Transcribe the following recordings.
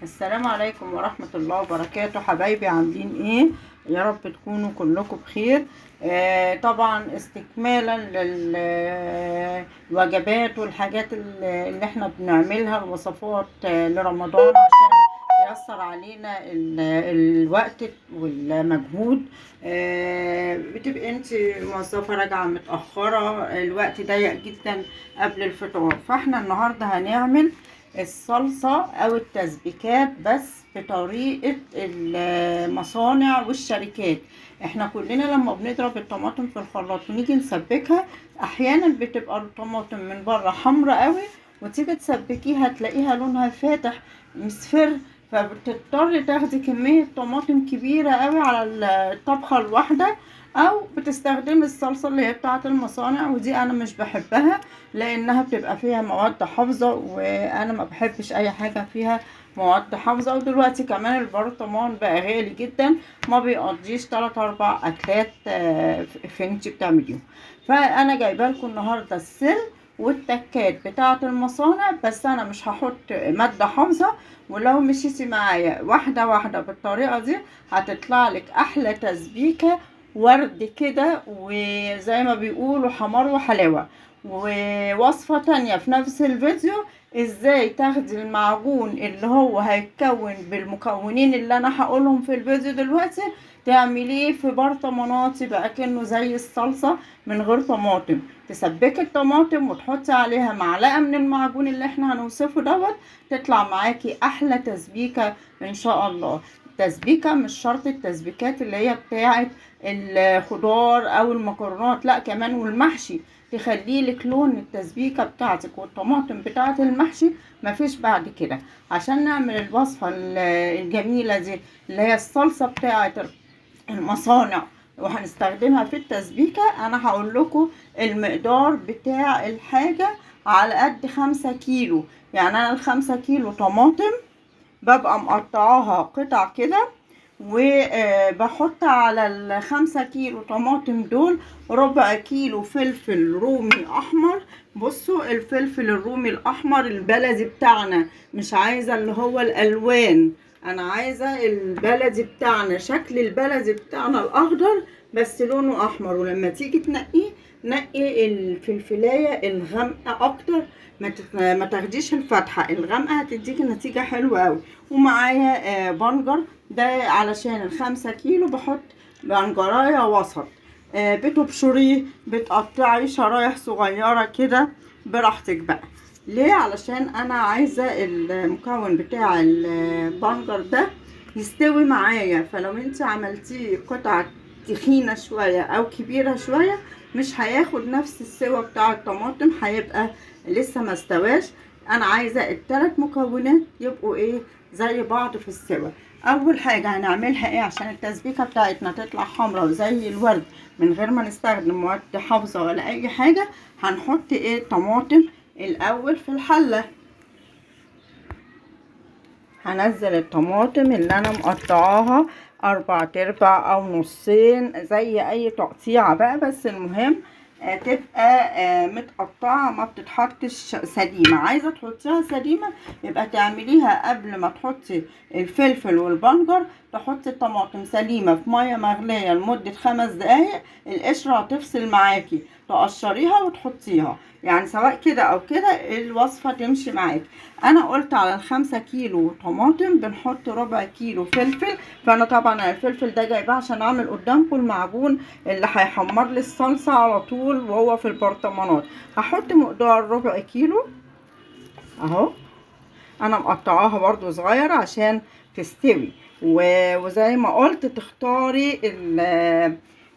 السلام عليكم ورحمة الله وبركاته. حبايبي عاملين ايه؟ يا رب تكونوا كلكم بخير. طبعا استكمالا للوجبات والحاجات اللي احنا بنعملها، الوصفات لرمضان عشان ييسر علينا الوقت والمجهود. بتبقي انت موظفة راجعة متأخرة، الوقت ضيق جدا قبل الفطار، فاحنا النهاردة هنعمل الصلصة او التسبيكات بس بطريقة المصانع والشركات. احنا كلنا لما بنضرب الطماطم في الخلاط ونيجي نسبكها احيانا بتبقى الطماطم من بره حمرا قوي، وتيجي تسبكيها تلاقيها لونها فاتح مصفر، فبتضطري تاخدي كمية طماطم كبيرة قوي على الطبخة الواحدة، او بتستخدمي الصلصة اللي هي بتاعة المصانع، ودي انا مش بحبها لانها بتبقى فيها مواد حافظة، وانا ما بحبش اي حاجة فيها مواد حافظة. ودلوقتي كمان البرطمان بقى غالي جدا، ما بيقضيش 3-4 اكلات في انتي بتعمليهم. فانا جايبه لكم النهارده السر والتكات بتاعة المصانع، بس انا مش هحط مادة حافظة، ولو مشيتي معايا واحدة واحدة بالطريقة دي هتطلع لك احلى تسبيكة ورد كده، وزي ما بيقولوا حمار وحلاوة. ووصفة تانية في نفس الفيديو ازاي تاخدي المعجون اللي هو هيتكون بالمكونين اللي انا هقولهم في الفيديو دلوقتي تعمليه في برطمانات يبقى كأنه زي الصلصة من غير طماطم. تسبكي الطماطم وتحطي عليها معلقة من المعجون اللي احنا هنوصفه دوت، تطلع معاكي احلى تسبيكة ان شاء الله. التسبيكة مش شرط التسبيكات اللي هي بتاعة الخضار او المكرونات، لا كمان والمحشي، تخلي لك لون التسبيكة بتاعتك والطماطم بتاعة المحشي مفيش بعد كده. عشان نعمل الوصفة الجميلة دي اللي هي الصلصة بتاعة المصانع وهنستخدمها في التسبيكة، انا هقول لكم المقدار بتاع الحاجة على قد 5 كيلو. يعني انا ال5 كيلو طماطم ببقى مقطعاها قطع كده، وبحط على ال5 كيلو طماطم دول ربع كيلو فلفل رومي احمر. بصوا الفلفل الرومي الاحمر البلدي بتاعنا، مش عايزة اللي هو الالوان، انا عايزة البلدي بتاعنا، شكل البلدي بتاعنا الاخضر بس لونه احمر. ولما تيجي تنقيه نقي الفلفلايه الغامقه اكتر، ما تاخديش الفاتحه، الغامقه هتديكي نتيجه حلوه قوي. ومعايا بنجر، ده علشان ال5 كيلو بحط بنجرايه وسط، بتبشريه بتقطعي شرايح صغيره كده براحتك بقى. ليه؟ علشان انا عايزه المكون بتاع البنجر ده يستوي معايا، فلو انت عملتيه قطعه تخينه شويه او كبيره شويه مش هياخد نفس السوى بتاع الطماطم، هيبقى لسه ما استواش. انا عايزه الثلاث مكونات يبقوا ايه زي بعض في السوى. اول حاجه هنعملها ايه عشان التسبيكه بتاعتنا تطلع حمراء وزي الورد من غير ما نستخدم مواد حافظه ولا اي حاجه، هنحط ايه طماطم الاول في الحله. هنزل الطماطم اللي انا مقطعاها 4/4 او نصين زي اي تقطيعه بقى، بس المهم تبقى متقطعه ما بتتحطش سليمه. عايزه تحطيها سليمه يبقى تعمليها قبل ما تحطي الفلفل والبنجر، تحطي الطماطم سليمه في ميه مغليه لمده 5 دقايق، القشره هتفصل معاكي، تقشريها وتحطيها، يعني سواء كده او كده الوصفه تمشي معاكي. انا قلت على ال5 كيلو طماطم بنحط ربع كيلو فلفل، فانا طبعا الفلفل ده جايباه عشان اعمل قدامكم المعجون اللي هيحمر لي الصلصه على طول وهو في البرطمانات. هحط مقدار ربع كيلو اهو، انا مقطعاها برضو صغيره عشان تستوي. وزي ما قلت تختاري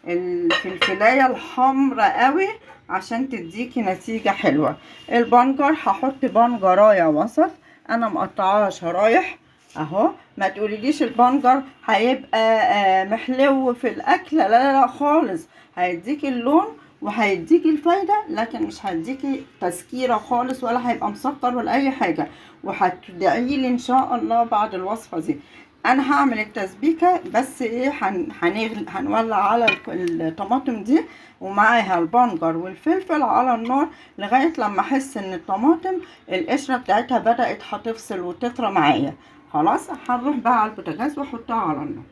الفلفلايه الحمراء قوي عشان تديكي نتيجة حلوة. البنجر هحط بنجراية وسط، انا مقطعاها شرايح اهو. ما تقوليليش البنجر هيبقى محلو في الاكل، لا لا لا خالص، هيديكي اللون وهيديكي الفايدة، لكن مش هيديكي تسكيرة خالص ولا هيبقى مسكر ولا اي حاجة، وهتدعيلي ان شاء الله بعد الوصفة دي. انا هعمل التسبيكة بس ايه، هنولع على الطماطم دي ومعاها البنجر والفلفل على النار لغاية لما احس ان الطماطم القشرة بتاعتها بدأت هتفصل وتطرى معايا. خلاص هنروح بقى على البوتاجاز واحطها على النار.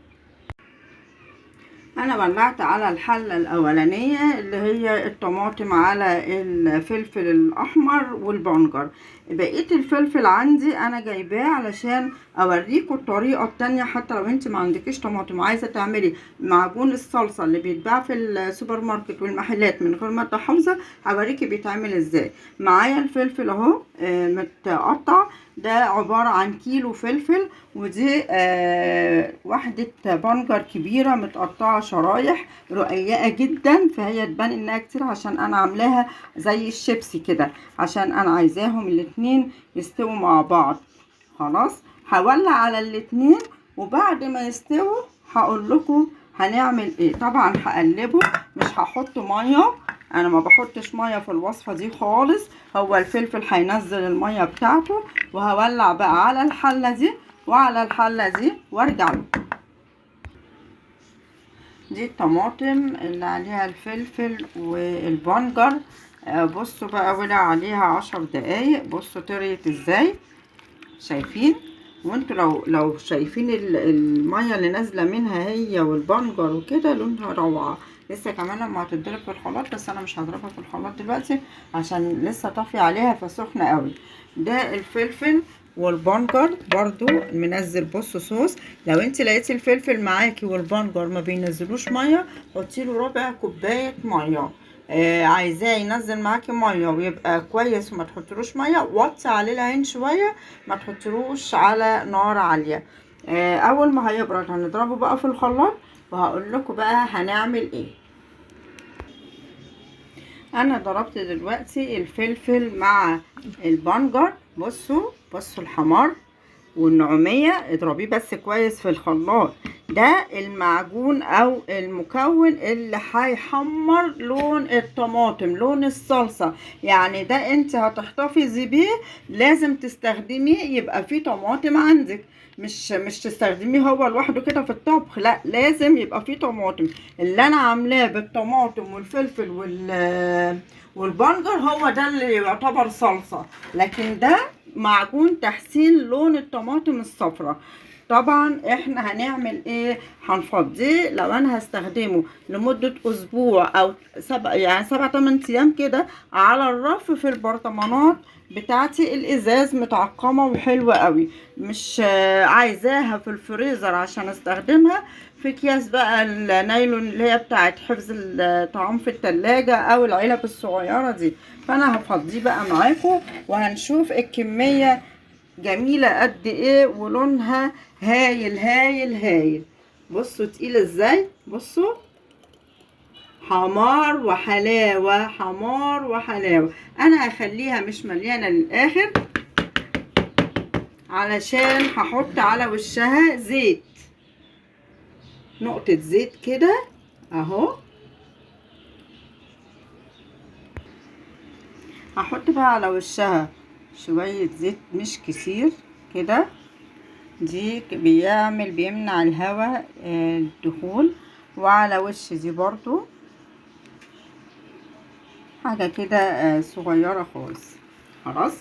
انا ولعت على الحلة الاولانية اللي هي الطماطم على الفلفل الاحمر والبنجر. بقية الفلفل عندي انا جايباه علشان اوريكم الطريقة التانية، حتى لو انت ما عندكيش طماطم وعايزه تعملي معجون الصلصه اللي بيتباع في السوبر ماركت والمحلات من غير مادة حافظه، هوريكي بيتعمل ازاي. معايا الفلفل اهو متقطع، ده عبارة عن كيلو فلفل، ودي واحدة بنجر كبيرة متقطعه شرايح رقيقه جدا، فهي تبان انها كتير عشان انا عاملاها زي الشيبسي كده، عشان انا عايزاهم الاتنين يستووا مع بعض. خلاص هولع على الاتنين، وبعد ما يستووا هقول لكم هنعمل ايه. طبعا هقلبه، مش هحط مية، انا ما بحطش مية في الوصفة دي خالص، هو الفلفل هينزل المية بتاعته. وهولع بقى على الحلة دي وعلى الحلة دي وارجع له. دي الطماطم اللي عليها الفلفل والبنجر، بصوا بقى ولع عليها 10 دقايق، بصوا طريت ازاي، شايفين؟ وانتوا لو شايفين المية اللي نازله منها هي والبنجر وكده، لونها روعه. لسه كمان لما هتتضرب في الخلاط، بس انا مش هضربها في الخلاط دلوقتي عشان لسه طافية عليها فسخنه قوي. ده الفلفل والبنجر برضو منزل، بصوا صوص. لو انت لقيتي الفلفل معاكي والبنجر ما بينزلوش مية، حطي له ربع كوباية مية. عايزاه ينزل معاكي مية ويبقى كويس وما تحطلوش مية، وطي عليه العين شوية، ما تحطلوش على نار عالية. اول ما هيبرد هنضربه بقى في الخلاط، وهقول لكم بقى هنعمل ايه. انا ضربت دلوقتي الفلفل مع البنجر، بصوا الحمار والنعوميه، اضربيه بس كويس في الخلاط. ده المعجون او المكون اللي هيحمر لون الطماطم، لون الصلصه، يعني ده انت هتحتفظي بيه، لازم تستخدميه يبقى فيه طماطم عندك، مش تستخدميه هو لوحده كده في الطبخ، لا لازم يبقى فيه طماطم. اللي انا عاملاه بالطماطم والفلفل والبنجر هو ده اللي يعتبر صلصه، لكن ده معجون تحسين لون الطماطم الصفراء. طبعا احنا هنعمل ايه؟ هنفضيه. لو انا هستخدمه لمدة اسبوع او 7 8 ايام كده على الرف في البرطمانات بتاعتي الازاز، متعقمة وحلوة قوي، مش عايزاها في الفريزر عشان استخدمها في اكياس بقى النايلون اللي هي بتاعت حفظ الطعام في التلاجة او العلب الصغيرة دي. فانا هفضيه بقى معاكم وهنشوف الكمية جميلة قد ايه ولونها هايل هايل هايل. بصوا تقيلة ازاي، بصوا حمار وحلاوة، حمار وحلاوة. انا هخليها مش مليانة للاخر علشان هحط على وشها زيت، نقطة زيت كده اهو. هحط بقى على وشها شوية زيت مش كتير كده، دي بيمنع الهواء الدخول. وعلى وش دي برضو حاجة كده صغيرة خالص. خلاص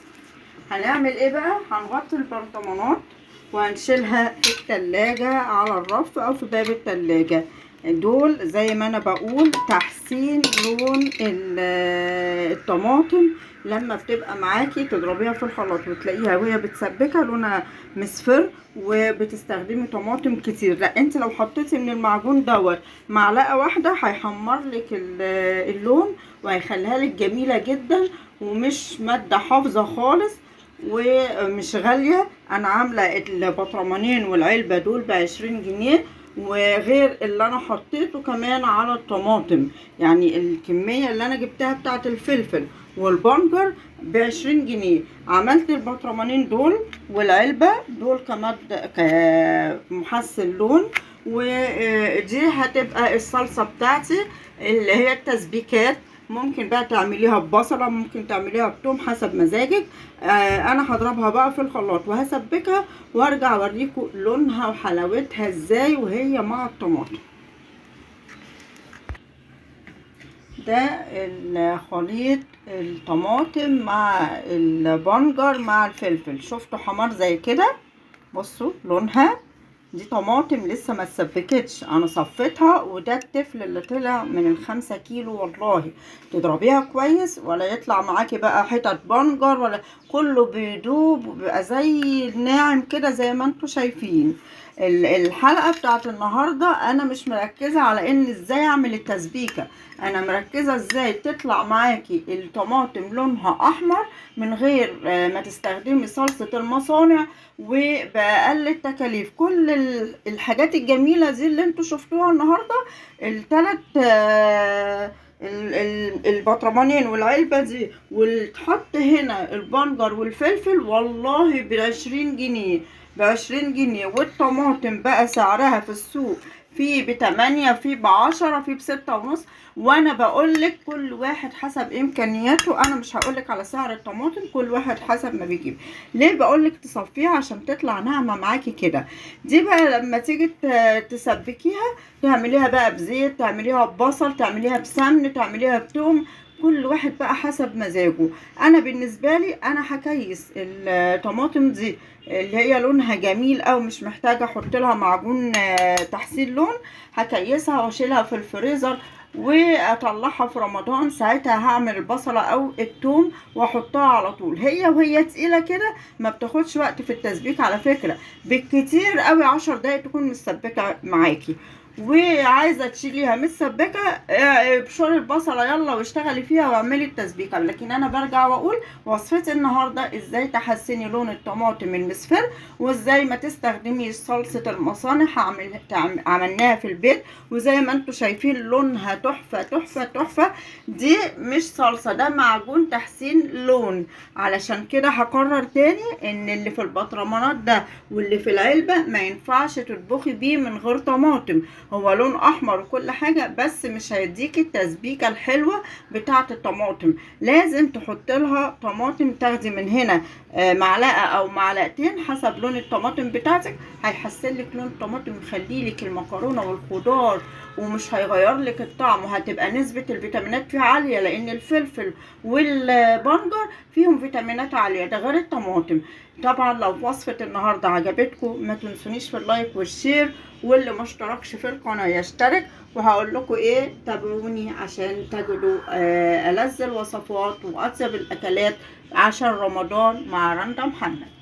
هنعمل ايه بقى؟ هنغطي البرطمانات وهنشيلها في التلاجة على الرف او في باب التلاجة. دول زي ما انا بقول تحسين لون الطماطم، لما بتبقى معاكي تضربيها في الخلاط وتلاقيها وهي بتسبكها لونها مصفر وبتستخدمي طماطم كتير، لا انت لو حطيتي من المعجون دوت معلقه واحدة هيحمر لك اللون وهيخليها لك جميلة جدا، ومش مادة حافظه خالص ومش غالية. انا عامله البطرمانين والعلبه دول ب20 جنيه، وغير اللي انا حطيته كمان على الطماطم، يعني الكمية اللي انا جبتها بتاعت الفلفل والبنجر ب20 جنيه. عملت البطرمانين دول والعلبة دول كمحسن لون، ودي هتبقى الصلصة بتاعتي اللي هي التسبيكات. ممكن بقى تعمليها ببصلة، ممكن تعمليها بتوم حسب مزاجك. انا هضربها بقى في الخلاط وهسبكها وارجع اوريكم لونها وحلاوتها ازاي وهي مع الطماطم. ده الخليط الطماطم مع البنجر مع الفلفل، شفتوا حمار زي كده بصوا لونها، دي طماطم لسه ما اتسبكتش، انا صفيتها، وده التفل اللي طلع من ال5 كيلو. والله تضربيها كويس ولا يطلع معاكي بقى حتت بنجر ولا كله بيدوب وبيبقى زي الناعم كده زي ما انتوا شايفين. الحلقة بتاعت النهاردة انا مش مركزة على ان ازاي اعمل التسبيكة، انا مركزة ازاي تطلع معاكي الطماطم لونها احمر من غير ما تستخدمي صلصة المصانع وبأقل التكاليف. كل الحاجات الجميلة دي اللي انتوا شفتوها النهاردة، التلات، البطرمانين والعلبة دي، وتحط هنا البنجر والفلفل والله ب20 جنيه، ب20 جنيه. والطماطم بقى سعرها في السوق في ب8، في ب10، في ب6.5. وانا بقولك كل واحد حسب امكانياته، انا مش هقولك على سعر الطماطم، كل واحد حسب ما بيجيب. ليه بقولك تصفيها؟ عشان تطلع ناعمة معاكي كده. دي بقى لما تيجي تسبكيها تعمليها بقى بزيت، تعمليها ببصل، تعمليها بسمن، تعمليها بتوم، كل واحد بقى حسب مزاجه. انا بالنسبة لي انا هكيس الطماطم دي اللي هي لونها جميل او مش محتاجه احط لها معجون تحسين لون، هكيسها واشيلها في الفريزر واطلعها في رمضان. ساعتها هعمل البصله او الثوم واحطها على طول، هي وهي تقيلة كده ما بتاخدش وقت في التسبيك على فكرة، بالكتير قوي 10 دقايق تكون متسبكه معاكي. وعايزه تشيليها متسبكه ابشري البصله يلا واشتغلي فيها واعملي التسبيكه. لكن انا برجع واقول وصفتي النهارده ازاي تحسني لون الطماطم المصفر، وازاي ما تستخدميش صلصه المصانع. عملناها في البيت وزي ما انتم شايفين لونها تحفة تحفة تحفة. دي مش صلصه، ده معجون تحسين لون. علشان كده هكرر تاني ان اللي في البطرمانات ده واللي في العلبة ما ينفعش تطبخي بيه من غير طماطم. هو لون احمر وكل حاجة، بس مش هيديكي التسبيكه الحلوة بتاعه الطماطم. لازم تحط لها طماطم، تاخدي من هنا معلقه او معلقتين حسب لون الطماطم بتاعتك، هيحسن لك لون الطماطم، يخلي لك المكرونه والخضار، ومش هيغير لك الطعم، وهتبقى نسبه الفيتامينات فيها عالية لان الفلفل والبنجر فيهم فيتامينات عالية، ده غير الطماطم. طبعا لو وصفه النهارده عجبتكم ما تنسونيش في ال like وال share، واللي ما اشتركش في القناة يشترك. وهقول لكم ايه، تابعوني عشان تجدوا ألذ الوصفات واطيب الاكلات عشان رمضان مع رندا محمد.